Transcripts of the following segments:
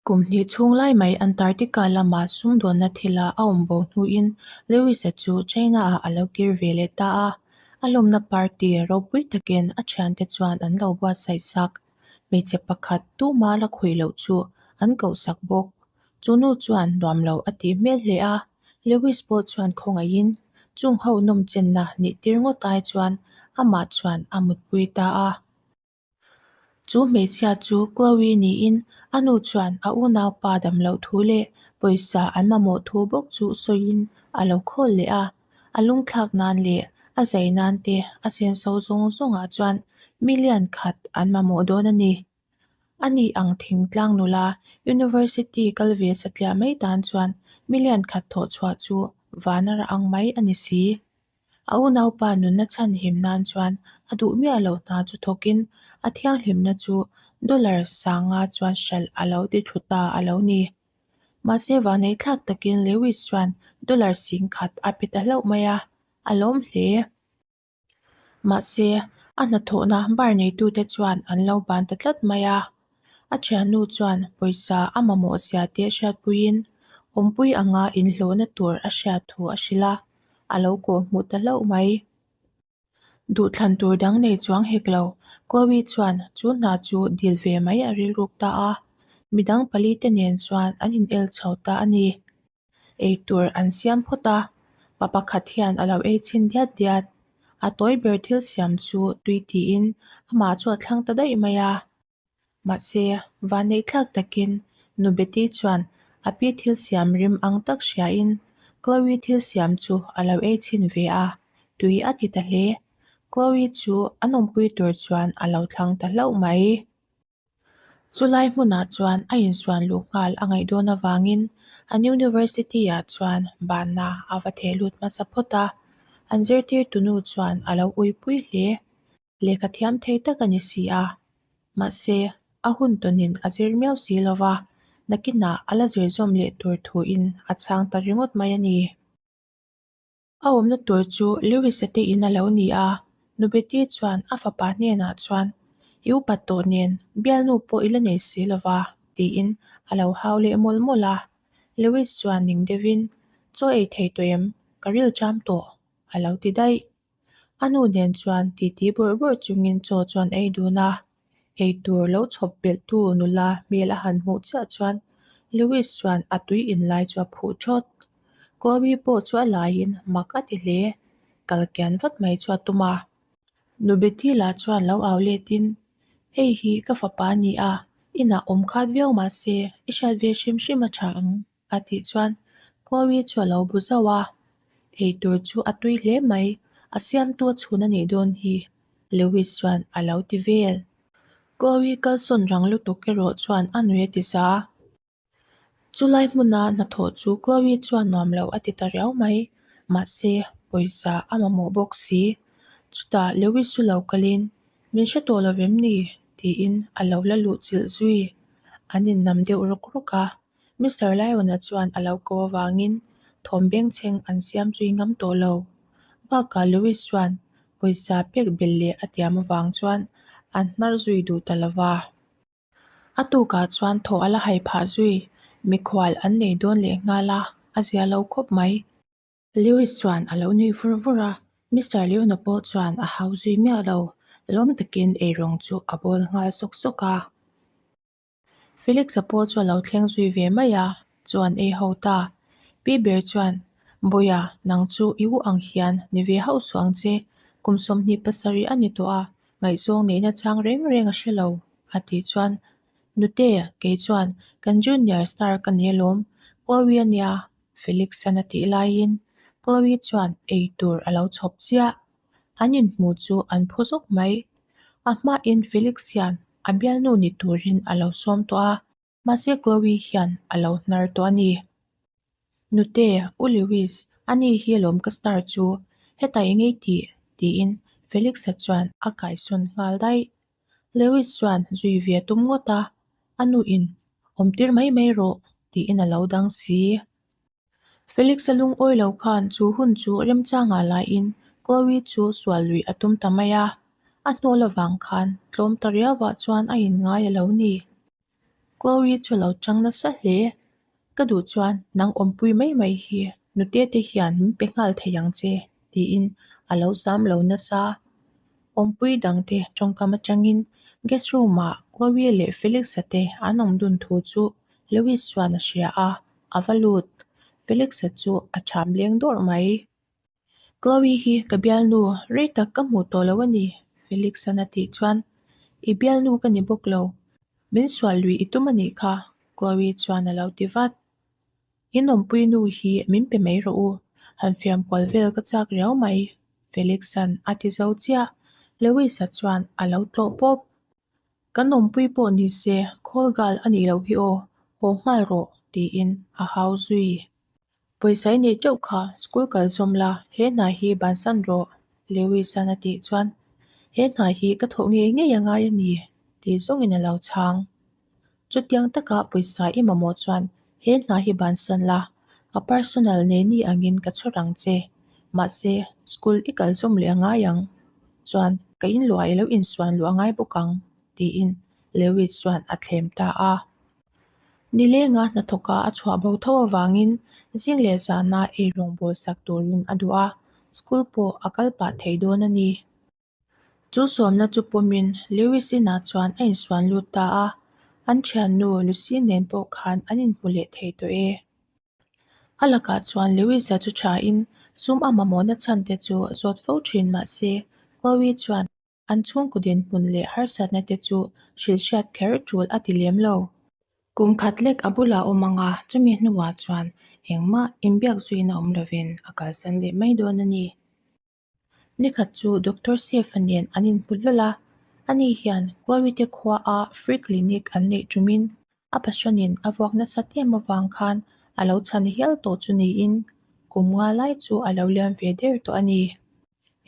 Kum hnih chhung lai mai Antarctica lama sumdawnna thila a awm bo hnuin Lewis-a chu China-ah a lo kir ve leh ta a. A lawmna party ropui takin a thiante chuan an lo buatsaih sak. Hmeichhe pakhat tuma la khawih loh chu an kohsak bawk. Chu nu chuan nuam lo a tih hmel hle a, Lewis pawh chuan khawngaihin chung ho nawmchenna nih tir ngawt ai chuan amah chuan a mutpui ta a. Chu hmeichhia chu Chloe niin a nu chuan a unaupa dam loh thu leh pawisa an mamawh thu bawk chu sawiin a lo khawl leh a. A lungthlak nan leh a zai nan te a senso zawng zawngah chuan million khat an mamawh dawn a ni. Ani ang thingtlang nula University kal ve satliah mai tan chuan million khat thawh chhuah chu vana rah ang mai a ni si. A unaupa nunna chhanhim nan chuan a duh miah loh hna chu thawkin a thianghlimna chu dollar sanga chuan hralh a lo ti thlu ta a lo ni. Mahse vanei thlak takin Lewis chuan dollar 10,000 a pe ta hlauh mai a, a lawm hle. Mahse a hnathawhna bar neitute chuan an lo ban ta tlat mai a. A thiannu chuan pawisa a mamawh zia te hriatpuiin awmpui anga inhlawhna tur a hriat thu a hrilh a, a lo kawh hmuh ta hlauh mai. Duhthlan tur dang nei chuang hek lo, Chloe chuan chu hna chu dil ve mai a rilruk ta a, midang pali te nen chuan an in el chho ta a ni. Eitur an siam phawt a, pa pakhat hian a lo ei chhin diat diat. A tawi ber thil siam chu tui tiin amah chu a thlang ta daih mai a. Mahse, vanneih thlak takin Nu Betty chuan a pi thil siam rim ang tak hriain Chloe thil siam chu a lo ei chhin ve a, tui a ti ta hle. Chloe chu an awmpui tur chuan a lo thlang ta hlauh mai. Chulai hmunah chuan a insuan luh nghal a ngaih dawn avangin an university-ah chuan banna a va theh lut hmasa phawt a, an zirtirtu nu chuan a lo uipui hle. Lehkha thiam thei tak a ni si a, mahse a hun tawnin a zir miau si lo va, nakinah a la zir zawm leh tur thuin a chhang ta ringawt mai a ni. A awmna tur chu Lewis-a te in a lo ni a, Nu Betty chuan a fapa hnenah chuan, I upat tawh nen bialnu pawh i la nei si lo va, tiin a lo hau leh mawlh mawlh a. Lewis chuan ning deuhin, Chaw ei thei tawh em? Ka ril cham tawh, a lo ti daih. A nu nen chuan titi bawrh bawrh chungin chaw chuan ei dun a, ei tur lo chhawp belhtu nula hmel a han hmuh chiah chuan Louis chuan a tui in lai chu a phuh thawt. Chloe pawh chu a laiin mak a ti hle, kal kian vat mai chu a tum a. Nu Betty lah chuan lo au letin, Hei hi ka fapa a ni a, inah awm khat viau mahse i hriat ve hrim hrim a tha ang. A tih chuan Chloe chu a lo bu zauh a, eitur chu a tui hle mai, a siamtu a chhun a nih dawn hi, Lewis chuan a lo ti vel. Chloe kalsawn rang lutuk erawh chuan a nui a ti za. Chulai hmuna hnathawh chu Chloe chuan nuam lo a ti ta riau mai, mahse pawisa a mamawh bawk si. Chutah Lewis chu lo kalin, Min hre tawh lo vem ni? tiin a lo la luh chilh zui. An innam deuh rawk rawk a. Mister Lion-a chuan a lo ko avangin thawm bengchheng an siam zui ngam tawh lo. Bakah Louis chuan pawisa pek belh leh a tiam avang chuan an hnar zui duh ta lo va. A tukah chuan thaw a la hai phah zui, mikhual an nei dawn leh nghal a, a zia lo khawp mai. Louis chuan a lo nui vur vur a, Mister Leona pawh chuan a hau zui miah lo, lawm takin eirawng chu a bawl nghal sawk sawk a. Felix-a pawh chu a lo thleng zui ve mai a, chuan ei ho ta. Pi ber chuan, Bawiha, nang chu i u ang hian ni ve hauh suh ang che, kum 27 a ni tawh a, ngaihzawng neihna chang reng reng a hre lo, a tih chuan, Nute, kei chuan kan junior star ka ni alawm, Chloe a nia, Felix-a'n a tih laiin Chloe chuan ei tur a lo chhawp chiah. An inhmuh chu an phu zawk mai. A hmain Felix hian a bialnu ni turin a lo sawm tawh a, mahse Chloe hian a lo hnar tawh a ni. Nute, U Lewis, ani hi alawm ka star chu, hetah eng ei tih? tiin Felix-a chuan a kaisawn nghal daih. Lewis chuan zui ve a tum ngawt a, a nuin awmtir mai mai rawh tiin a lo dang si. Felix-a lungawi lo khan chu hun chu remchangah laiin Chloe chu sual luih a tum ta mai a, a hnawl avang khan tlawm ta riauah chuan a inngai a lo ni. Chloe chu a lo chang nasa hle. Ka duh chuan nang awmpui mai mai hi nute te hian min pe nghal thei ang che tiin a lo zam lo nasa. Awmpui dangte tawngkam atangin guest room ah Chloe leh Felix-a te an awm dun thu chu Lewis chuan a hria a, a va lut. Felix-a chu a cham leng dawrh mai. Chloe hi ka bialnu rei tak ka hmuh tawh lo a ni, Felix-a'n a tih chuan, I bialnu ka ni bawk lo, min sual lui i tum a nih kha, Chloe chuan a lo ti vat. In awmpui nu hi min pe mai rawh u, han fiam kual vel ka chak riau mai, Felix-a'n a ti zo chiah, Lewis-a chuan a lo tlawh pawp. Kan awmpui pawh ni se, call girl a nih loh hi aw, haw nghal rawh, tiin a hau zui. Pawisa i neih teuh kha, school kal zawm la, he hna hi bansan rawh, Lewis-a'n a tih chuan, He hna hi ka thawh ngei ngei a ngai a ni, tih zawngin a lo chhang. Chutiang taka pawisa i mamawh chuan he hna hi bansan la, ka personal nei ni angin ka chhawr ang che. Mahse, school i kal zawm leh a ngai ang. Chuan, ka inluah i lo insuan luh a ngai bawk ang, tiin Lewis chuan a thlem ta a. Nilenga hnathawka a chhuah bo tho avangin zing leh zana ei rawngbâwl sak turin a duh a, school pawh a kal pah thei dawn a ni. Chu sawmna chu pawmin Lewis inah chuan a insuan lut ta a, an thiannu Lucy nen pawh khan an inhmu leh thei tawh e. A lakah chuan Lewis-a chu thain sum a mamawhna chhan te chu zawt fo thin mah se Chloe chuan An chhungkaw dinhmun leh harsatna te chu hrilhhriat kher tul a ti lem lo. Kum khat lek a bulah awm ang a, chumi hnuah chuan engmah inbiak zuina awm lovin a kalsan leh mai dawn a ni. Nikhat chu Doctor Sefa nen an inhmu hlawl a, ani hian Chloe te khuaa free clinic an neih tumin a pasawnin a vuak nasat em avang khan a lo chhan hial tawh chu niin kum nga lai chu a lo liam ve der tawh a ni.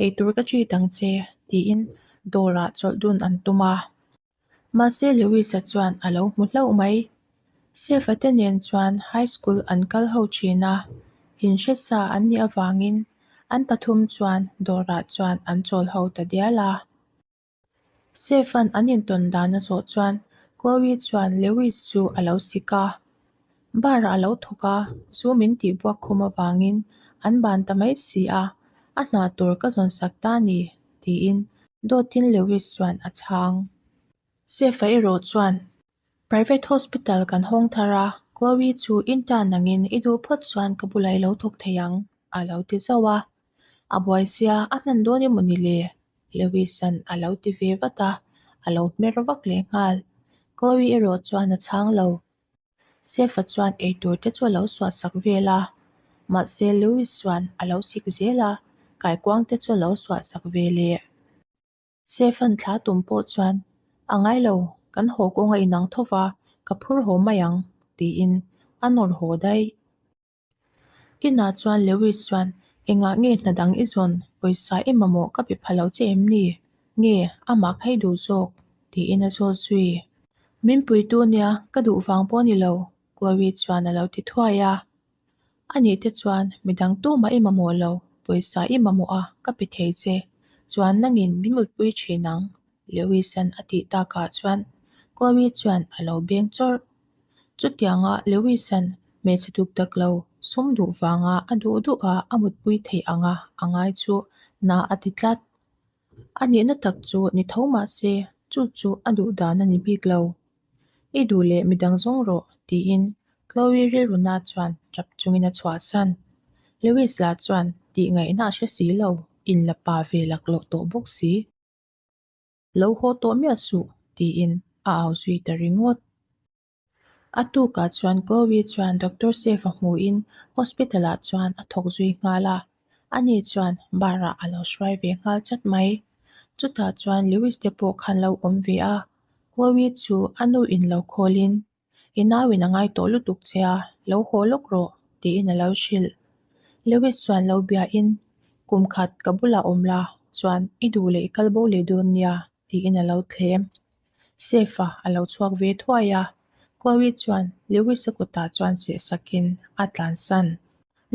Eitur ka treat ang che, tiin dawrah chawlh dun an tum a. Mahse Lewis-a chuan a lo hmu hlauh mai. Chef-a te nen chuan high school an kal ho thin a, inhre sa an nih avangin an pathum chuan dawrah chuan an chawl ho ta dial a. Chef-a'n an intawn dan a zawh chuan Chloe chuan Lewis chu a lo sik a. Bar-ah a lo thawk a, chu min tih buak khum avangin an ban ta mai si a, a hna tur ka zawn sak ta ni, tiin dawtin Lewis chuan a chhang. Chef-a erawh chuan, Private hospital kan hawng thar a, Chloe chu intern angin i duh phawt chuan ka bulah i lo thawk thei ang, a lo ti zauh a. A buai sia, a hman dawn emaw ni le? Lewis-a'n a lo ti ve vat a, a lo hmer vak leh nghal. Chloe erawh chuan a chhang lo. Chef-a chuan eitur te chu a lo suah sak vel a, mahse Lewis chuan a lo sik zel a, kaikuang te chu a lo suah sak ve leh. Chef-a'n thla tum pawh chuan, A ngai lo, kan haw kawng a inang tho va, ka phur haw mai ang, tiin a nawr haw daih. Inah chuan Lewis chuan, Engah nge hna dang i zawn? Pawisa i mamawh ka pe pha lo che em ni? Nge, amah kha i duh zawk? tiin a zawt zui. Min puitu nia, ka duh vang pawh a ni lo, Chloe chuan a lo ti thuai a. Anih te chuan midang tumah i mamawh lo, pawisa i mamawh a, ka pe thei che. Chuan nangin min mutpui thin ang, Lewis-a'n a tih takah chuan Chloe chuan a lo beng chawrh. Chutianga Lewis-a'n hmeichhe duk tak lo sum duh vanga a duh duh a a mutpui theih anga a ngai chu na a ti tlat. A nihna tak chu ni tho mah se chu chu a duh dan a ni bik lo. I duh leh midang zawng rawh tiin Chloe rilruna chuan tap chungin a chhuahsan. Lewis lah chuan tih ngaihna a hre si lo, inla pa ve laklawh tawh bawk si. Lo haw tawh miah suh, tiin a au zui ta ringawt. A tukah chuan Chloe chuan Doctor Save-a hmuhin hospital-ah chuan a thawk zui nghal a, ani chuan bar-ah a lo hruai ve nghal chat mai. Chutah chuan Lewis te pawh khan lo awm ve a, Chloe chu a nu in lo khawlin, I nauin a ngai tawh lutuk che a, lo haw lawk rawh, tiin a lo hrilh. Lewis chuan lo biain, Kum khat ka bulah awm la, chuan i duh leh i kal bo leh dawn nia, tiin a lo thlem. Safe-a a lo chhuak ve thuai a, Chloe chuan Lewis-a kutah chuan seh sakin a tlansan.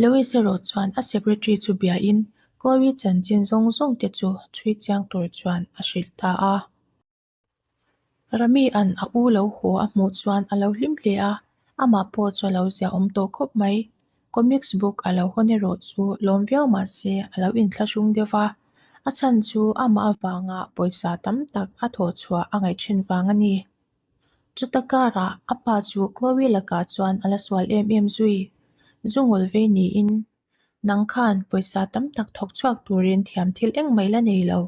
Lewis erawh chuan a secretary chu biain Chloe chanchin zawng zawng te chu chhui chiang tur chuan a hrilh ta a. Rami-a'n a u lo haw a hmuh chuan a lo hlim hle a, amah pawh chu a lo ziahawm tawh khawp mai. Comics book a lo hawn erawh chu lawm viau mah se a lo inthlahrung deuh va, a chhan chu amah avanga pawisa tam tak a thawh chhuah a ngaih thin vang a ni. Chuta karah a pa chu Chloe lakah chuan a la sual em em zui. Zu ngul vei niin Nang khan pawisa tam tak thawk chhuak turin thiam thil engmah i la nei lo,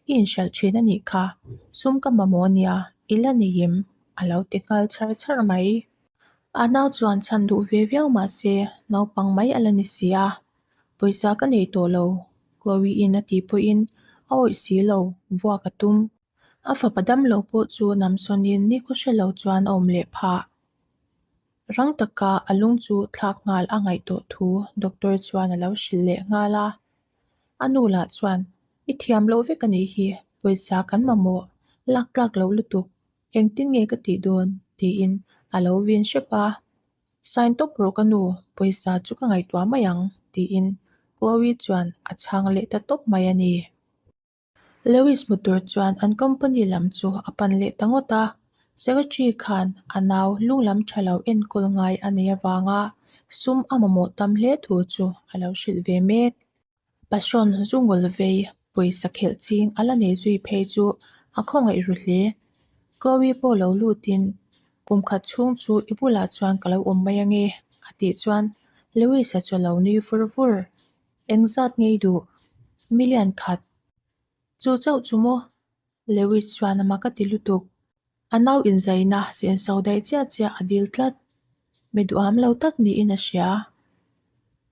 i inhralh thin a nih kha, sum ka mamawh nia, i la nei em? a lo ti nghal char char mai. A nau chuan chhan duh ve viau mah se naupang mai a la ni si a, pawisa ka nei tawh lo, Chloe-in a tih pawhin a awih si lo, vuak a tum. A fapa damlo pawh chu namsawnin nikhaw hre lo chuan a awm leh phah. Rang taka a lung chu thlak nghal a ngaih tawh thu doctor chuan a lo hrilh leh nghal a. A nu lah chuan, I thiam loh vek a nih hi, pawisa kan mamawh, lak tlak loh lutuk, engtin nge ka tih dawn? tiin a lo vin hrep a. Sign tawp rawh ka nu, pawisa chu ka ngaihtuah mai ang, tiin Chloe chuan a chhang leh ta tawp mai a ni. Lewis hmu tur chuan an company lam chu a pan leh ta ngawt a, secretary khan a nau lung lam tha lo enkawl ngai a nei avanga sum a mamawh tam hle thu chu a lo hrilh ve mek. Passion zu ngawl vei pawisa khelh ching a la nei zui phei chu a khawngaih ru hle. Chloe pawh lo lutin kum khat chhung chu i bulah chuan ka lo awm mai ange a tih chuan Lewis-a chu a lo nui vur vur. Engzat ngei duh? Million khat. Chu chauh chu maw? Lewis chuan a mak a ti lutuk. A nau inzaina senso daih chiah chiah a dil tlat. Mi duham lo tak niin a hria.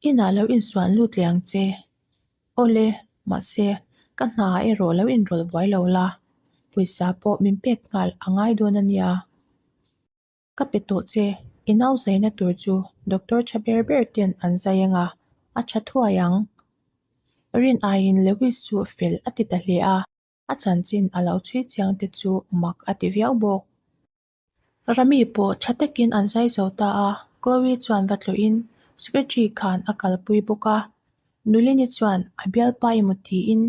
Inah lo insuan lut leh ang che. Awle, mahse, ka hna erawh lo inrawlh buai lo la. Pawisa pawh min pek nghal a ngai dawn a nia. Ka pe tawh che, i nau zaina tur chu doctor tha ber ber ten an zai anga, a tha thuai ang. Rin aiin Lewis chu fel a ti ta hle a, a chanchin a lo chhui chiang te chu mak a ti viau bawk. Rami pawh tha takin an zai zo ta a, Chloe chuan va tlawhin secretary khan a kalpui bawk a, Nulini chuan a bialpa emaw tiin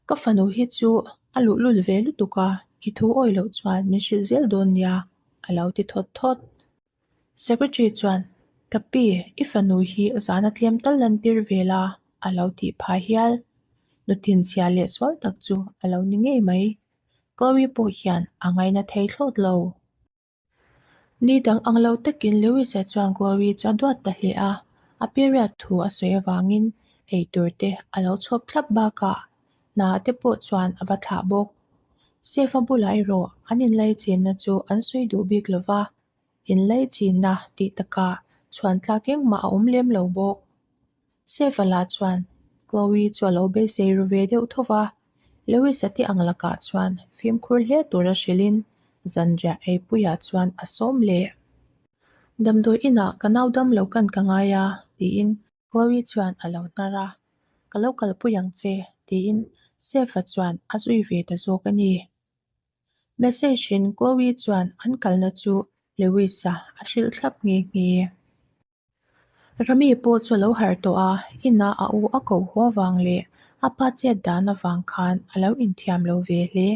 Ka fanu hi chu a luhlul ve lutuk a, i thu awih loh chuan min hrilh zel dawn nia, a lo ti thawt thawt. Secretary chuan, Ka pi, i fanu hi zana tlem tal lantir ve la, a lo tih phah hial. Nuthinchhia leh sual tak chu a lo ni ngei mai. Chloe pawh hian a ngaina thei thlawt lo. Ni dang ang lo takin Lewis-a chuan Chloe chu a duat ta hle a, a period thu a sawi avangin ei tur te a lo chhawp thlap bakah hna te pawh chuan a va thlah bawk. Safe-a bulah erawh an inlaichinna chu an sawi duh bik lo va, inlaichinna tih takah chhuan tlak engmah a awm lem lo bawk. Safe-a lah chuan Chloe chu a lo beisei ru ve deuh tho va, Lewis-a te ang lakah chuan fimkhur hle tura hrilhin zanriah eipuiah chuan a sawm leh. Damdawi inah ka nau dam lo kan ka ngai a, tiin Chloe chuan a lo hnar a. Ka lo kalpui ang che, tiin Safe-a chuan a zui ve ta zawk a ni. Message-in Chloe chuan an kalna chu Lewis-a a hrilh thlap nghe nghe. Rami pawh chu a lo harh tawh a, inah a u a koh haw avang leh a pa chet dan avang khan a lo inthiam lo ve hle.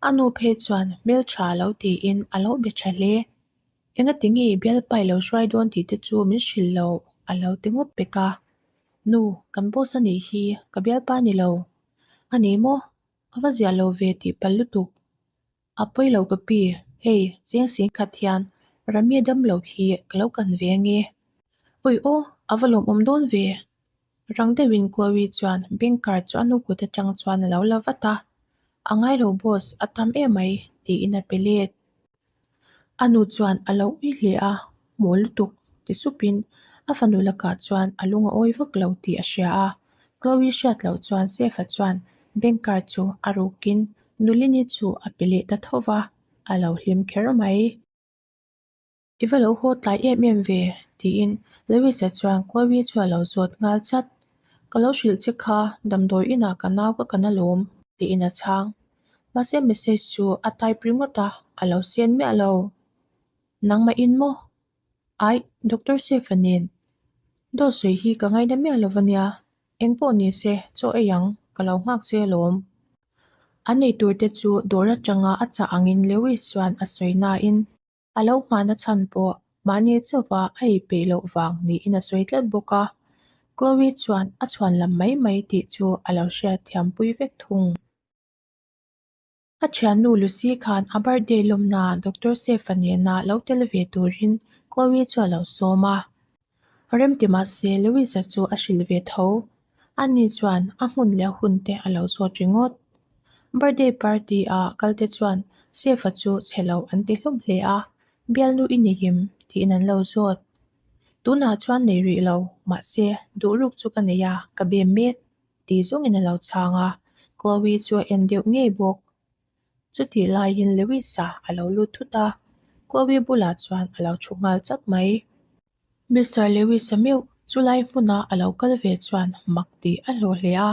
A nu phei chuan hmeltha lo tiin a lo be tha hle. Engati nge i bialpa i lo hruai dawn tih te chu min hrilh lo a lo ti ngawt pek a. Nu, kan boss a nih hi, ka bialpa ni lo. A ni maw? A va ziah lo ve tih palh lutuk. A pawi lo ka pi, hei cheng sing khat hian Ramia damlo hi ka lo kan ve ange. Awi aw, a va lawmawm dawn ve. Rang deuhin Chloe chuan bank card chu a nu kut atang chuan a lo la vat a, A ngai lo boss, a tam emai, tiin a pe let. A nu chuan a lo ui hle a, Mawl lutuk, ti supin a fanu lakah chuan a lung a awi vak lo tih a hria a. Chloe hriat loh chuan Sefa chuan bank card chu a rukin Nulini chu a pe leh ta tho va, a lo hlim kher mai. I va lo haw tlai em em ve, tiin Lewis-a chuan Chloe chu a lo zawt nghal chat. Ka lo hrilh che kha, damdawi inah ka nau ka kan alawm, tiin a chhang. Mahse message chu a type ringawt a, a lo send miah lo. Nangmah in maw? Aih, Doctor Sefa nen. Dawt sawi hi ka ngaina miah lo va nia. Engpawh ni se, chaw ei ang, ka lo nghak che alawm. An eitur te chu dawr atanga a chah angin Lewis chuan a sawi nain a lo nghahna chhan pawh mahni chauha a ei peih loh vang niin a sawi tlat bawk a. Chloe chuan a chhuan lam mai mai tih chu a lo hriatthiampui vek thung. A thiannu Lucy khan a birthday lawmnaah Doctor Sefa nena lo tel ve turin Chloe chu a lo sawm a. Remti mahse Louisa chu a hrilh ve tho. Ani chuan a hmun leh a hun te a lo zawt ringawt. Birthday party ah kal te chuan Sefa chu chhe lo an ti hlawm hle a, bialnu i nei em? tiin an lo zawt. Tunah chuan nei rih lo, mahse duh ruk chu ka nei a, ka bem mek. Tih zawngin a lo chhang a, Chloe chu a en deuh ngei bawk. Chutih laiin Lewis-a a lo lut thut a, Chloe bulah chuan a lo thu nghal chat mai. Mister Lewis-a meuh chulai hmuna a lo kal ve chuan mak tih a hlawh hle a.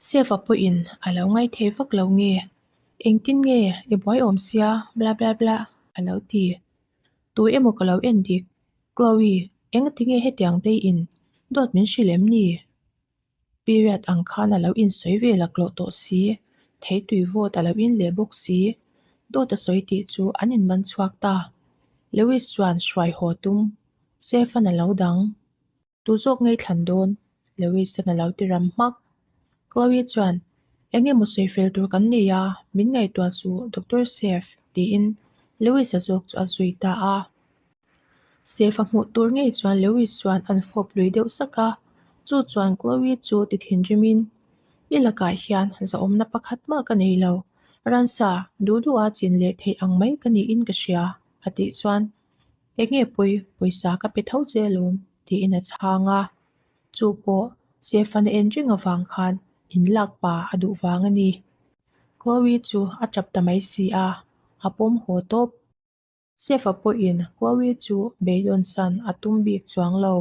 Save-a pawhin a lo ngaithei vak lo nge, Engtin nge i buai awm sia bla bla bla a lo ti. Tu emaw ka lo en dik, Chloe, engati nge hetiang day in dawt min hrilh em ni? Period ang khan a lo insawi ve laklawh tawh si, theitui vawt a lo in leh bawk si, dawt a sawi tih chu an inman chhuak ta. Lewis chuan hruai haw tum, Stefan a lo dang. Tu zawk ngei thlan dawn? Lewis-a'n a lo ti ram hmak. Chloe chuan, Eng emaw sawi fel tur kan nei a, min ngaihtuah suh Doctor Sef, tiin Lewis-a zawk chu a zui ta a. Sef-a hmuh tur ngei chuan Lewis chuan an fawp lui deuh sak a, chu chuan Chloe chu ti thinrimin, I lakah hian zahawmna pakhat mah ka nei lo, ransa duh duha chin leh theih ang mai ka niin ka hria, a tih chuan Enge pawi, pawisa ka pe tho che alawm, tiin a chhang a. Chu pawh Stefan a en reng avang khan in lak pa a duh vang a ni. Chloe chu a tap ta mai si a, a pawm haw tawp. Sefa pawhin Chloe chu beidawn san a tum bik chuang lo.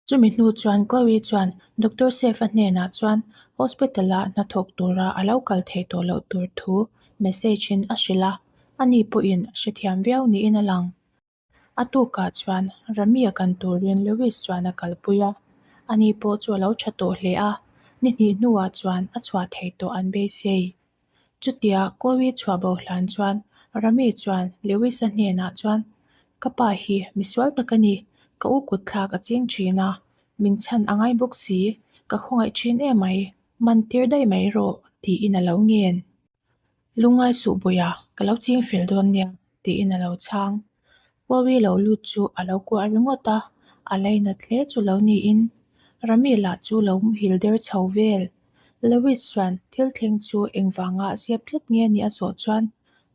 Chumi hnu chuan Chloe chuan Doctor Sefa hnenah chuan hospital-ah hnathawk tura a lo kal theih tawh loh tur thu message in a hrilh a, ani pawhin a hrethiam viau niin a lang. A tukah chuan Rami a kan turin Lewis chuan a kalpui a, ani pawh chu a lo tha tawh hle a, ni hnih hnuah chuan a chhuah thei tawh an beisei. Chutia Chloe chhuah bo hlan chuan Rami chuan Lewis-a hnenah chuan, Ka pa hi misual tak a ni, ka u kut thlak a ching thin a, min chhan a ngai bawk si, ka khawngaih thin emai, man tir daih mai rawh, tiin a lo ngen. Lungngai suh Bawia, ka lo ching fel dawn nia, tiin a lo chhang. Chloe lo lut chu a lo kuah ringawt a, a lainat hle chu lo niin Rami lah chu lo muhil der chho vel. Lewis chuan thil thleng chu engvanga zep tlat nge ni a zawh chuan,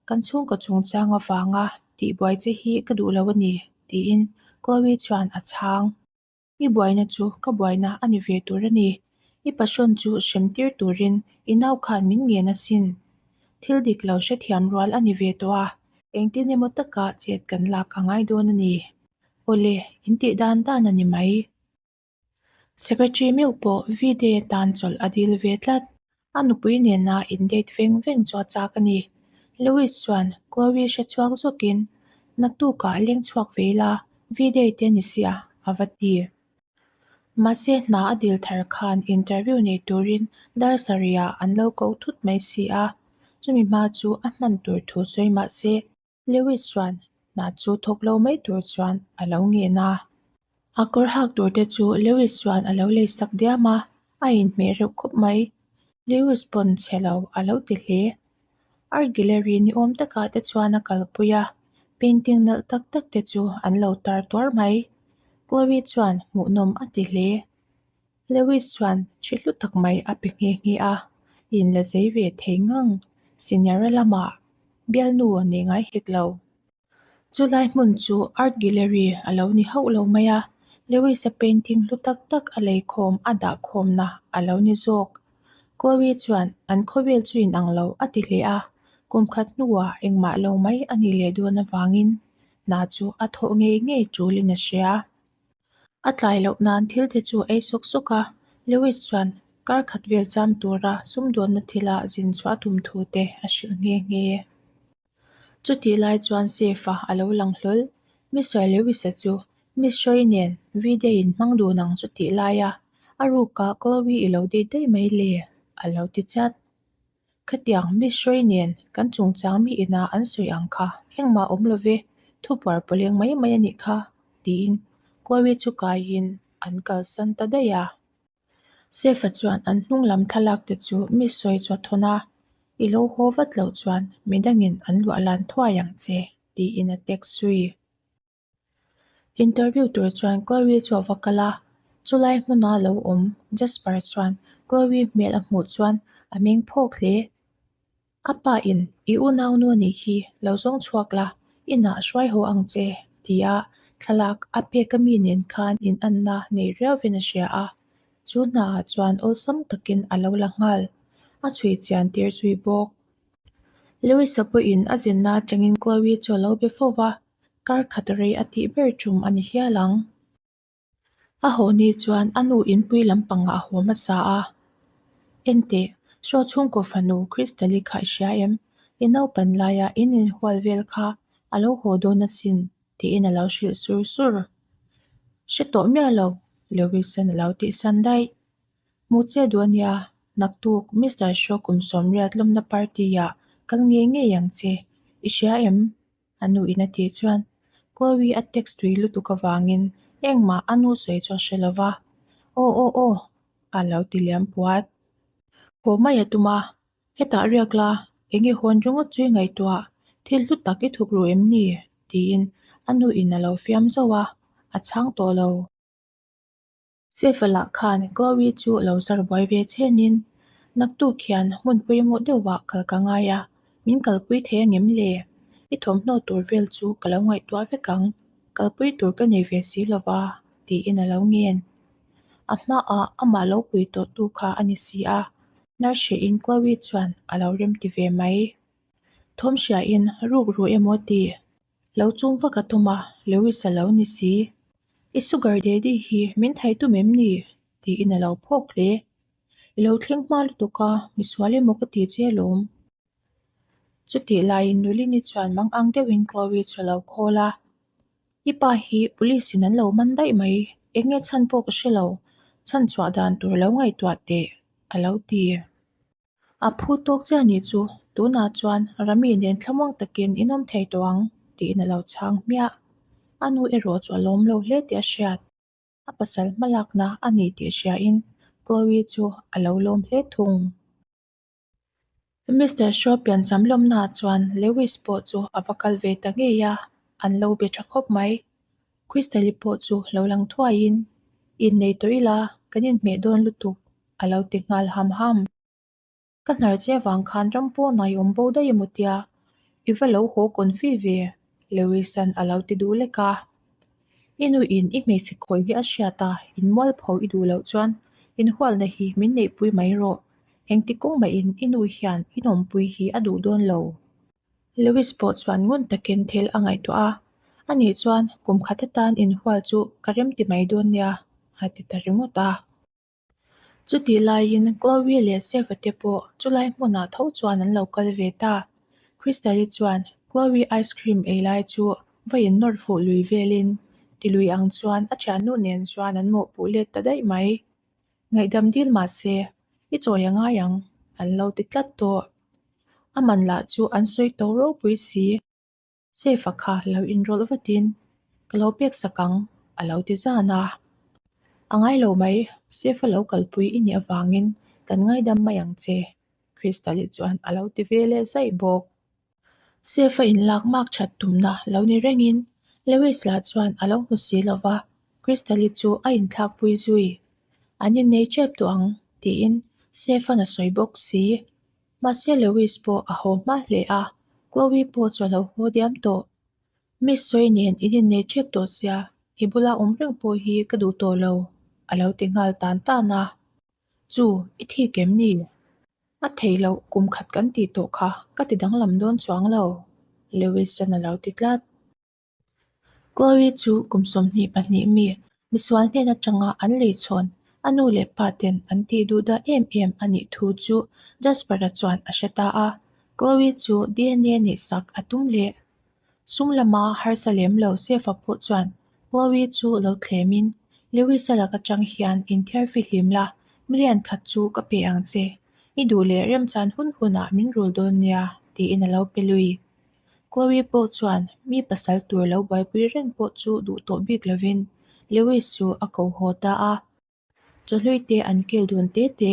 Kan chhungkaw chungchang avanga tihbuai che hi ka duh lo a ni, tiin Chloe chuan a chhang. I buaina chu ka buaina a ni ve tur a ni. I passion chu hrem tir turin i nau khan min ngen asin. Thil dik lo hrethiam rual a ni ve tawh a, engtin emaw taka chet kan lak a ngai dawn a ni. Awle, in tih dan dan a ni mai. Secretary meuh pawh V-day atan chawlh a dil ve tlat. A nupui nena in date veng veng chu a chak a ni. Louis chuan Chloe hre chhuak zawkin, Naktukah leng chhuak ve ila, V-day te ni sia, a va ti. Mahse hna a dil thar khan interview nei turin dar sarihah an lo ko thut mai si a, chumi hma chu a hman tur thu sawi mahse Lewis chuan hna chu thawk lo mai tur chuan a lo ngen a. A kawr hak tur te chu Lewis chuan a lo lei sak diam a, a inhmeh reuh khawp mai. Lewis pawn chhe lo a lo ti hle. Art gallery ni awm takah te chuan a kalpui a, painting nalh tak tak te chu an lo tar tuar mai. Chloe chuan hmuhnawm a ti hle. Lewis chuan thi hlu tak mai a pe nghe nghe a, in la zei ve thei ngang. Senior-a lamah bialnu nei ngai hek lo. Chulai hmun chu art gallery a lo ni hauh lo mai a, Lewis-a painting hlu tak tak a leikhawm a dahkhawmna a lo ni zawk. Chloe chuan an khawvel chu inang lo a ti hle a, kum khat hnuah engmah lo mai a nih leh dawn avangin hna chu a thawh ngei ngei tulin a hria. A tlai loh nan thil te chu a ei sawk sawk a, Lewis chuan kar khat vel cham tura sumdawnna thila zin chhuah a tum thu te a hrilh nghe nghe. Chutih lai chuan Safe-a a lo lang hlawl. Mister Lewis-a chu Miss Shirley nen V-day in hmang dun ang chutih laia a ruka Chloe i lo date daih mai le. A lo ti chat. Khatiang mi hruai nen kan chungchang mi ina an sawi ang kha engmah awm lo ve, thu puar pawleng mai mai a nih kha, tiin Chloe chu kaiin an kalsan ta daih a. Sefa chuan an hnung lam thlalak te chu mi sawi chu a thawn a, I lo haw vat loh chuan midangin an luah lan thuai ang che, tiin a text zui. Interview tur chuan Chloe chu a va kal a, chulai hmuna lo awm Jasper chuan Chloe hmel a hmuh chuan a meng phawk hle. A pa in i unaunu a nih hi lo zawng chhuak la, inah hruai haw ang che tia thlalak a pek a mi nen khan inanna nei riauvin a hria a, chu hnaah chuan awlsam takin a lo la nghal, a chhui chian tir zui bawk. Lewis-a pawhin a zinna atangin Chloe chu a lo be fo va, Kar khat rei a tih ber tum a ni hial ang. A haw ni chuan a nu inpui lampangah a haw hmasa a. Enteh, Shaw chhungkaw fanu Crystal-i kha i hria em? I naupan laia in inhual vel kha a lo haw dawn asin tiin a lo hrilh sur sur. Hre tawh miah lo, Lewis-a'n a lo tihsan daih. Hmu che duh a nia, naktuk Mister Shaw kum sawmriat lawmna party-ah kal ngei ngei ang che, i hria em? A nu in a tih chuan Chloe a text tui lutuk avangin engmah a nu sawi chu a hre lo va, Aw aw aw a lo ti liam puat. Haw mai a tum a, hetah riak la, enge hawn ringawt chu i ngaihtuah, thil hlu tak i thuk ru em ni? tiin a nu in a lo fiam zauh a, a chhang tawh lo. Sefa lah khan Chloe chu lo zar buai ve chenin, Naktuk hian hmun pawimawh deuhah kal ka ngai a, min kalpui thei angem le? I thawmhnaw tur vel chu ka lo ngaihtuah vek ang, kalpui tur ka nei ve si lova, tiin a lo ngen. A hmaah amah lo pui tawhtu kha a ni si a, nurse-in Chloe chuan a lo remti ve mai. Thawm hriain ruk ru emaw ti Lo chung vak a tum a, Lewis a lo ni si. I sugar daddy hi min thai tum em ni? tiin a lo phawk hle. I lo thleng hma lutuk a, misual emaw ka ti che alawm. Chutih laiin Nulini chuan mang ang deuhin Chloe chu a lo call a. I pa hi police in an lo man daih mai, eng nge chhan pawh ka hre lo, chhan chhuah dan tur lo ngaihtuah teh, a lo ti. A phu tawk chiah nih chu, tunah chuan Rami nen thlamuang takin in awm thei tawh ang, tiin a lo chhang hmiah. A nu erawh chu a lawm lo hle tih a hriat. A pasal hmalakna a ni tih hriain Chloe chu a lo lawm hle thung. Mister Shaw piancham lawmnaah chuan Lewis pawh chu a va kal ve ta ngei a, an lo be tha khawp mai. Crystal-i pawh chu lo lang thuaiin, Innei tawh ila, kan inhmeh dawn lutuk, a lo ti nghal ham ham. Ka hnar che avang khan ram pawnah i awm bo daih emaw tia, i va lo haw confi ve, Lewis-a'n a lo ti duh lek a. I nuin i hmeichhe khawi hi a hriat a, in mualpho i duh loh chuan inhualna hi min neihpui mai rawh, engti kawng mahin i nu hian i nawmpui hi a duh dawn lo. Lewis pawh chuan ngun takin thil a ngaihtuah a, Ani chuan kum khat atan inhual chu ka remti mai dawn nia, a ti ta ringawt a. Chutih laiin Chloe leh Seva te pawh chulai hmunah tho chuan an lo kal ve ta. Crystal-i chuan Chloe ice cream ei lai chu va in nawr fuh lui velin tilui ang chuan a thiannu nen chuan an mawhpuh let ta daih mai. Ngaihdam dil mah se, i chawi a ngai ang, an lo ti tlat tawh. A man lah chu an sawi to ropui si. Safe-a kha lo inrawlh vatin, Ka lo pek sak ang, a lo ti zan a. A ngai lo mai, Safe-a lo kalpui i nih avangin kan ngaidam mai ang che, Crystal-i chuan a lo ti ve leh zaih bawk. Safe-a inlak mak that tumna lo ni rengin Lewis lah chuan a lo hmu si lo va, Crystal-i chu a inthlakpui zui. An innei tep tawh ang, tiin Safe-a'n a sawi bawk si. Mahse Lewis pawh a haw hma hle a, Chloe pawh chu a lo haw diam tawh. Miss sawi nen in innei tep tawh sia, i bula awm reng pawh hi ka duh tawh lo, a lo ti nghal tan tan a. Chu, i thik em ni? A theih loh kum khat kan tih tawh kha ka ti danglam dawn chuang lo, Lewis-a'n a lo ti tlat. Chloe chu kum 22 mi, misual hnen atanga an lei chhawn a nu leh pa ten an tih duh dah em em a nih thu chu Jasper-a chuan a hre ta a. Chloe chu DNA neih sak a tum leh. Sum lama harsa lem lo Sefa pawh chuan Chloe chu lo thlemin, Lewis-a lak atang hian inthiar fihlim la, million khat chu ka pe ang che. I duh leh remchan hun hunah min rul dawn nia, tiin a lo pe lui. Chloe pawh chuan mi pasal tur lo buaipui reng pawh chu duh tawh bik lovin Lewis chu a ko haw ta a. Chawhlui te an kil dun te te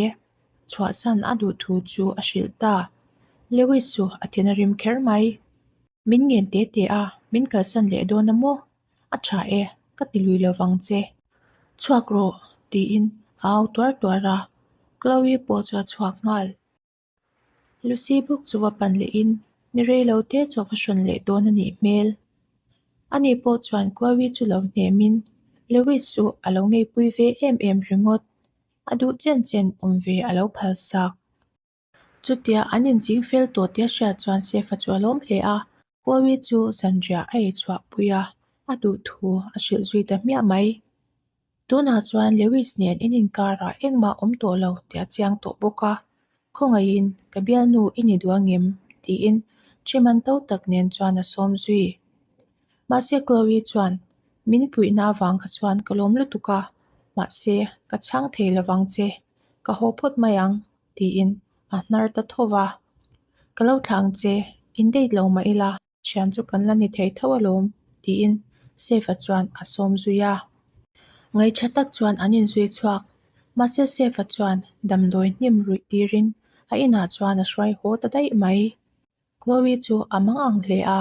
chhuahsan a duh thu chu a hrilh ta. Lewis chu a thin a rim kher mai. Min ngen te te a, min kalsan leh dawn a maw? A tha e, ka ti lui lovang che. Chhuak rawh, tiin a au tuar tuar a, Chloe pawh chu a chhuak nghal. Lucy bawk chu va pan lehin ni rei lo te chu a va hrawn leh dawn a nih hmel. Ani pawh chuan Chloe chu lo hnemin Lewis chu a lo ngeipui ve em em ringawt. A duh chen chen awm ve a lo phal sak. Chutia an inching fel tawh tia hriat chuan Sefa chu a lawm hle a, Chloe chu zanriah a ei chhuah pui a, a duh thu a hrilh zui ta hmiah mai. Tunah chuan Lewis nen in inkarah engmah awm tawh lo tih a chiang tawh bawk a, Khawngaihin ka bialnu i ni duh angem? tiin Chiman to tak nen chuan a sawm zui. Mahse Chloe chuan min puihna avang kha chuan ka lawm lutuk a, mahse ka chhang thei lovang che, ka haw phawt mai ang tiin a hnar ta tho va. Ka lo thlah ang che, in date lo mah ila thian chu kan la ni thei tho alawm tiin Safe-a chuan a sawm zui a. Ngaihṭha tak chuan an inzui chhuak. Mahse Safe-a chuan damdawi hnim ruih tirin a inah chuan a hruai haw ta daih mai. Chloe chu a mang ang hle a,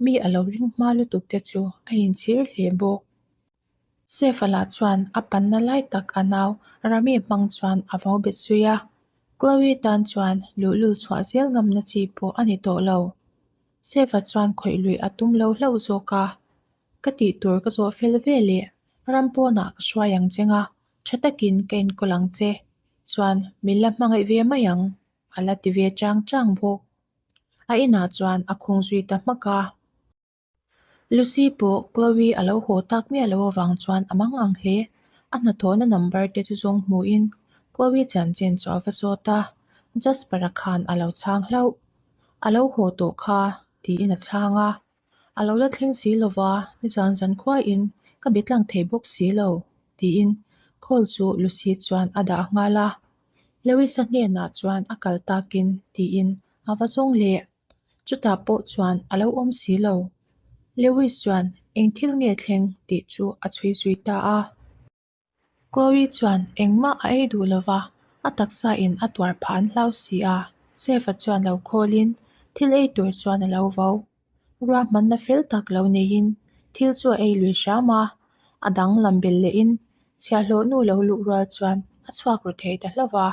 mi a lo ring hma lutuk te chu a inchhir hle bawk. Sefa lah chuan a panna lai tak a nau Rami hmang chuan a vau bet zui a, Chloe tan chuan luhlul chhuah zel ngamna chi pawh a ni tawh lo. Sefa chuan khawih luih a tum lo hlauh zawk a, Ka tih tur ka zawh fel ve leh ram pawnah ka hruai ang cheng a, tha takin ka enkawl ang che, chuan min la hmangaih ve mai ang, a la ti ve chang chang bawk. A inah chuan a khung zui ta hmak a. Lucy pawh Chloe a lo haw tak miah loh avang chuan a mang ang hle. A hnathawhna number te chu zawng hmuhin Chloe chanchin chu a va zawt a, Jasper-a khan a lo chhang hlauh. A lo haw tawh kha tiin a chhang a. A lo la thleng si lova, nizan zan khuaiin ka be tlang thei bawk si lo tiin call chu Lucy chuan a dah nghal a. Lewis-a hnenah chuan a kal takin tiin a va zawng leh. Chutah pawh chuan a lo awm si lo. Lewis chuan eng thil nge thleng tih chu a chhui zui ta a. Chloe chuan engmah a ei duh lo va, a taksa in a tuar phah an hlau si a. Safe-a chuan lo khawlin thil ei tur chuan a lo vo. Ruahmanna fel tak lo neiin thil chu a ei lui hram a, a dang lam belh lehin chhiahhlawh nu lo luh rual chuan a chhuak ru thei ta hlauh va.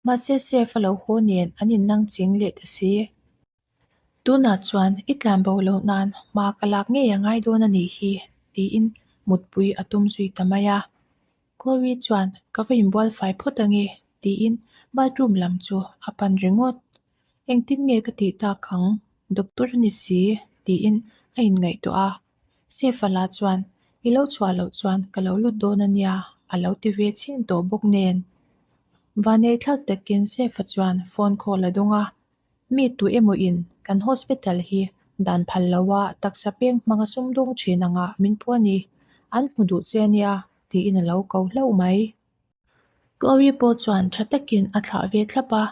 Mahse Safe a lo haw nen an innang ching leh ta si. Tunah chuan i tlan bo loh nan hma ka lak ngei a ngai dawn a nih hi tiin mutpui a tum zui ta mai a. Chloe chuan ka va inbual fai phawt ange tiin bathroom lam chu a pan ringawt. Engtin nge ka tih tak ang doctor a ni si tiin a inngaihtuah a. Safe-a lah chuan i lo chhuah loh chuan ka lo lut dawn a nia a lo ti ve chhin tawh bawk nen. Vaneihthlak takin Safe-a chuan phone call a dawng a, Mi tu emaw in kan hospital hi dan phal lo a taksa peng hmanga sumdawng thin anga min pawh a ni, an hmu duh che a nia tiin a lo ko hlauh mai. Chloe pawh chuan tha takin a thlah ve thlap a,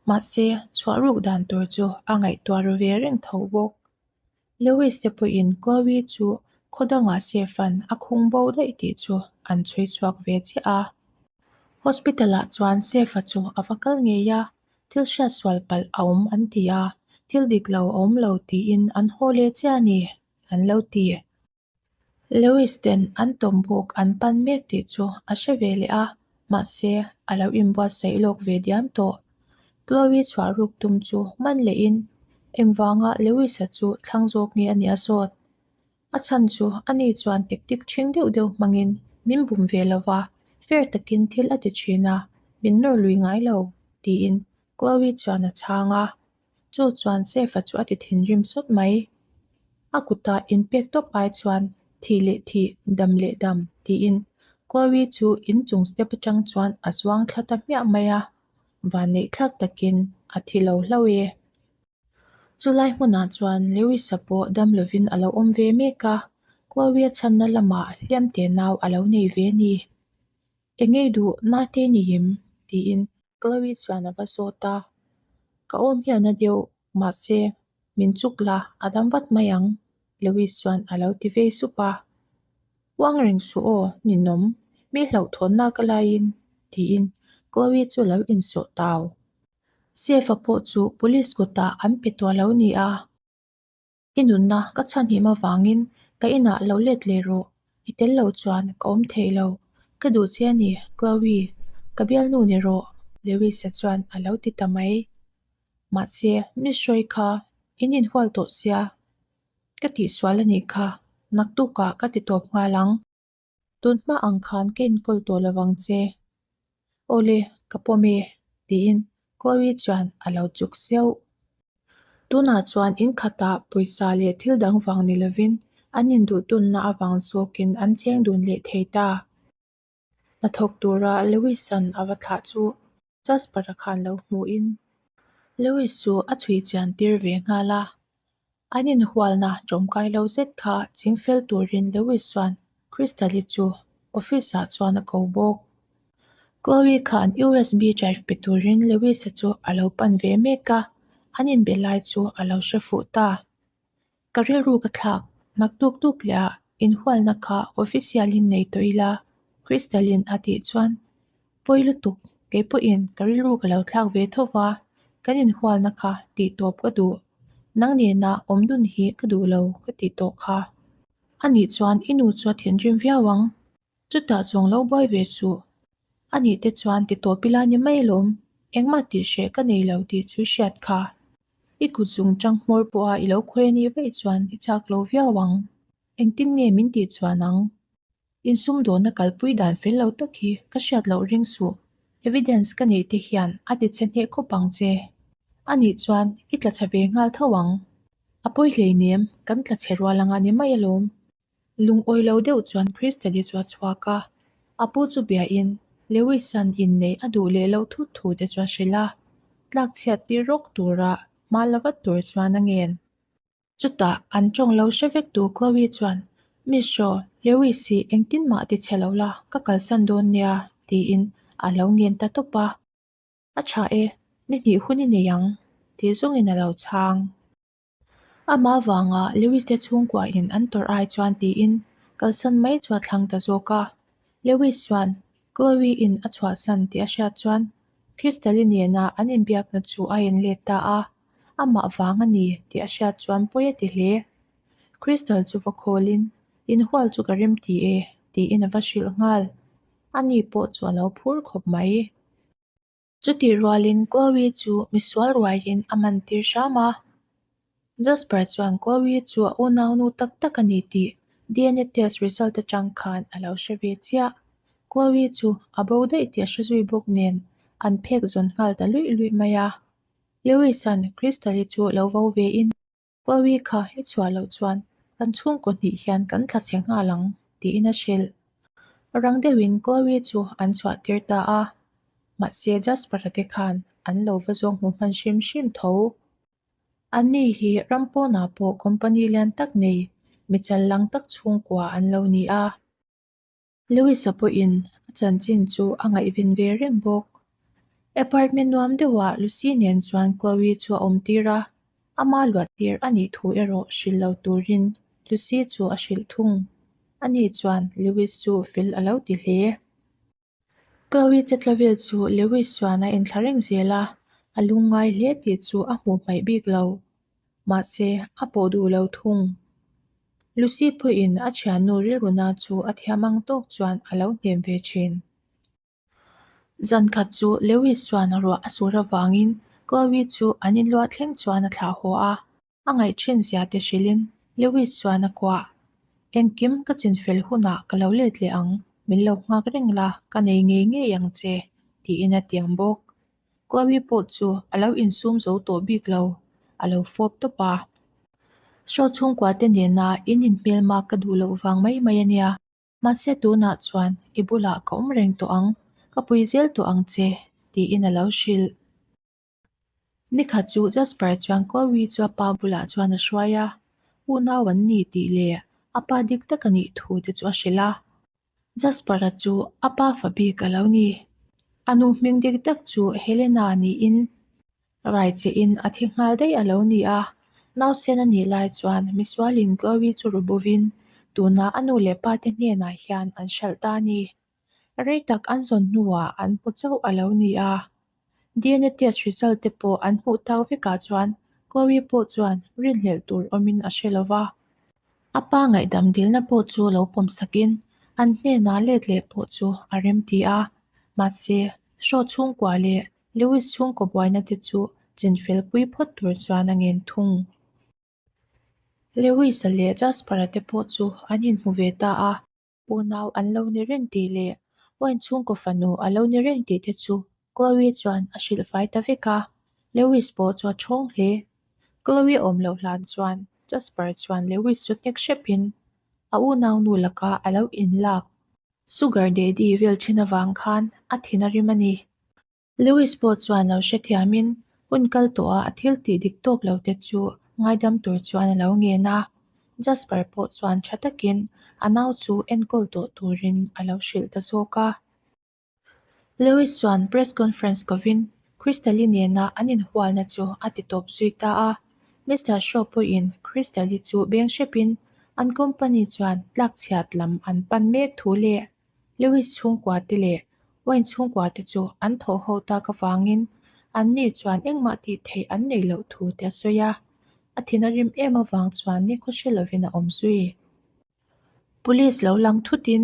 mahse chhuah ruk dan tur chu a ngaihtuah ru ve reng tho bawk. Lewis te pawhin Chloe chu khaw dangah Stefan a khung bo daih tih chu an chhui chhuak ve chiah a. Hospital ah chuan Sefa chu a va kal ngei a, thil hriat sual palh a awm an ti a, thil dik lo a awm lo tiin an haw leh chiah a ni, an lo ti. Lewis ten an tawm bawk an pan mek tih chu a hre ve leh a, mahse a lo inbuatsaih lawk ve diam tawh. Chloe chhuah ruk tum chu man lehin engvanga Lewis-a chu thlang zawk nge a nih a zawt. A chhan chu ani chuan tactic ṭhing deuh deuh hmangin min bum ve lo va, fair takin thil a ti ṭhin a, min nawr lui ngai lo, tiin Chloe chuan a chhang a. Chu chuan Sefa chu a ti thinrim sawt mai. A kuta inpek tawp ai chuan thih leh thih, dam leh dam tiin Chloe chu inchung step atang chuan a zuang thla ta hmiah mai a, vanneih thlak takin a thi lo hlauh e. Chulai hmunah chuan Lewis-a pawh dam lovin a lo awm ve mek a, Chloe-a chhanna lamah hliam te nau a lo nei ve a ni. Engei duh nate ni em? tiin. Chloe chuan a va zawt a, Ka awm hian a deuh, mahse, min chuk la, a dam vat mai ang, Lewis chuan a lo ti vei sup a. Uang reng suh aw, ninawm, mi hlauhthawnna ka laiin, tiin Chloe chu a lo insawh tau. Safe-a pawh chu police kutah an pe tawh lo ni a. I nunna ka chhanhim avangin ka inah lo let leh rawh, i tel lo chuan ka awm thei lo. Ka duh che a ni, Chloe, ka bialnu ni rawh, Lewis-a chuan a lo ti ta mai. Mahse, Miss Hruai kha in inhual tawh sia, ka tihsual a nih kha, naktukah ka ti tawp nghal ang. Tun hma ang khan ka inkawl tawh lo vang che. Awle, ka pawm e, tiin Chloe chuan a lo chuk siauh. Tunah chuan in khatah pawisa leh thil dang vang ni lovin an induhtunna avang zawkin an cheng dun leh thei ta. Hnathawk tura Lewis-a'n a va thlah chu Jasper-a khan lo hmuhin Lewis chu a chhui chian tir ve nghal a. An inhualna tawmkai lo zet kha chingfel turin Lewis chuan Crystal-i chu office-ah chuan a ko bawk. Chloe khan USB drive pe turin Lewis-a chu a lo pan ve mek a, an inbe lai chu a lo hre fuh ta. Ka rilru ka thlak naktuk tuk leh ah inhualna kha official-in nei tawh ila, Crystal-in a tih chuan pawi lutuk kei pawhin ka rilru ka lo thlak ve tho va, kan inhualna kha tih tawp ka duh. Nang nena awm dun hi ka duh lo ka tih tawh kha. Anih chuan i nu chu a thinrim viau ang. Chutah zawng lo buai ve suh. Anih te chuan ti tawp ila ni mai alawm, engmah tih hreh ka nei lo tih chu i hriat kha. I kut zung tang hmawr pawha i lo khawi anih vaih chuan i chak lo viau ang. Engtin nge min tih chuan ang? Insumdawnna kalpui dan fel lo tak hi ka hriat loh ring suh. Evidence ka neih te hian a ti chhe hneh khawp ang che. Anih chuan i tla chhe ve nghal tho ang. A pawi hleinem, kan tla chhe rual anga ni mai alawm. Lungawi lo deuh chuan Kristali chu a chhuak a, a pu chu biain Lewis-a'n inneih a duh leh loh thut thu te chu a hrilh a, tlakchhiat tir rawk tura hma la vat tur chuan a ngen. Chutah an tawng lo hre vek tu Chloe chuan, Miss Shaw, Lewis hi engtin mah ti chhe lo la, ka kalsan dawn nia, tiin a lo ngen ta tawp a. A tha e, ni hnih hun i nei ang, tih zawngin a lo chhang. Amah vanga Lewis te chhungkua in an tawrh ai chuan tiin kalsan mai chu a thlang ta zawk a. Lewis chuan Chloe in a chhuahsan tih a hriat chuan Crystal-i nena an inbiakna chu a en let ta a, amah vang a ni tih a hriat chuan pawi a ti hle. Crystal chu va khawlin, Inhual chu ka rem ti e, tiin a va hrilh nghal. Ani pawh chu a lo phur khawp mai. Chutih rualin Chloe chu misual ruaiin a man tir hram a. Jasper chuan Chloe chu a unaunu tak tak a ni tih DNA test result atang khan a lo hre ve chiah. Chloe chu a bo daih tih a hre zui bawk nen an phek zawn nghal ta luih luih mai a. Lewis-a'n Crystal-i chu lo vo vein Chloe kha i chhuah loh chuan kan chhungkaw hnih hian kan tla chhe nghal ang tiin a hrilh. Rang deuhin Chloe chu an chhuah tir ta a, mahse Jasper-a te khan an lo va zawng hmu hman hrim hrim tho. Anni hi ram pawnah pawh company lian tak nei, mi chal lang tak chhungkua an lo ni a. Lewis-a pawhin a chanchin chu a ngaihven ve reng bawk. Apartment nuam deuhah Lucy nen chuan Chloe chu a awm tir a, ama luah tir a nih thu erawh hrilh lo turin Lucy chu a hrilh thung. Ani chuan Lewis chu fel a lo ti hle. Chloe chetla vel chu Lewis chuan a enthla reng zel a, a lungngai hle tih chu a hmuh hmaih bik lo. Mahse, a pawh duh lo thung. Lucy pawhin a thiannu rilruna chu a thiam ang tawk chuan a lo hnem ve thin. Zan khat chu Lewis chuan ruah a sur avangin Chloe chu an inluah thleng chuan a thlah haw a. A ngaih thin zia te hrilhin Lewis chuan a kuah. Engkim ka chinfel hunah ka lo let leh ang, min lo nghak reng la, ka nei ngei ngei ang che, tiin a tiam bawk. Chloe pawh chu a lo insum zo tawh bik lo, a lo fawp tawp a. Show chhungkua te nena in inhmelma ka duh loh vang mai mai a nia. Mahse tunah chuan i bulah ka awm reng tawh ang, ka pui zel tawh ang che, tiin a lo hrilh. Nikhat chu Jasper chuan Chloe chu a pa bulah chuan a hruai a, unau an ni tih leh a pa dik tak a nih thu te chu a hrilh a. Jasper-a chu a pa fa bik a lo ni. A nu hming dik tak chu Helena niin raichehin a thi nghal daih a lo ni a. Nausen a nih lai chuan misualin Chloe chu ru bovin tuna a nu leh pa te hnenah hian an hralh ta a ni. Rei tak an zawn hnuah an hmu chauh a lo ni a. DNA test result te pawh an hmuh tak vekah chuan Chloe pawh chuan rinhlelh tur awmin a hre lova. A pa ngaihdam dilna pawh chu lo pawm sakin an hnenah let leh pawh chu a remti a. Mahse, Shaw chhungkua leh Lewis chhungkaw buaina te chu chinfel pui phawt tur chuan a ngen thung. Lewis-a leh Jasper-a te pawh chu an inhmu ve ta a. Unau an lo ni reng tih leh Wayne chhungkaw fanu a lo ni reng tih te chu Chloe chuan a hrilh fai ta vek a, Lewis pawh chu a ṭhawng hle. Chloe awm loh hlan chuan Jasper chuan Lewis chu hnek hrepin a unaunu laka a lo inlak sugar daddy vel ṭhin avang khan a thin a rim a ni. Lewis pawh chuan lo hrethiamin hun kal tawha a thil tih dik tawk lo te chu ngaidam tur chuan a lo ngen a. Jasper pawh chuan tha takin a nau chu enkawl tawh turin a lo hrilh ta zawk a. Lewis chuan press conference kovin Crystal-i nena an inhualna chu a ti tawp zui ta a. Mister Shaw pawhin Crystal-i chu beng hrepin an company chuan tlakchhiat lam an pan mek thu leh Lewis chhungkua te leh Wayne chhungkua te chu an thawh ho tak avangin anni chuan engmah tih theih an neih loh thu te a sawi a, a thin a rim em avang chuan nikhaw hre lovin a awm zui. Police lo lang thutin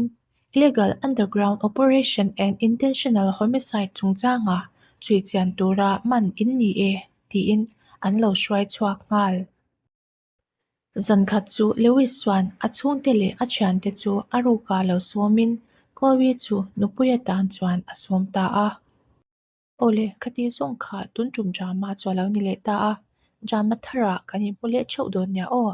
Illegal Underground Operation and Intentional Homicide chungchanga chhui chian tura man in ni e tiin an lo hruai chhuak nghal. Zankhat chu Lewis chuan a chhungte leh a thiante chu a ruka lo sawmin Chloe chu nupui atan chuan a sawm ta a. Awle, khati zawng kha tun tum drama chu a lo ni leh ta a, drama tharah kan inhmu leh theuh dawn nia aw.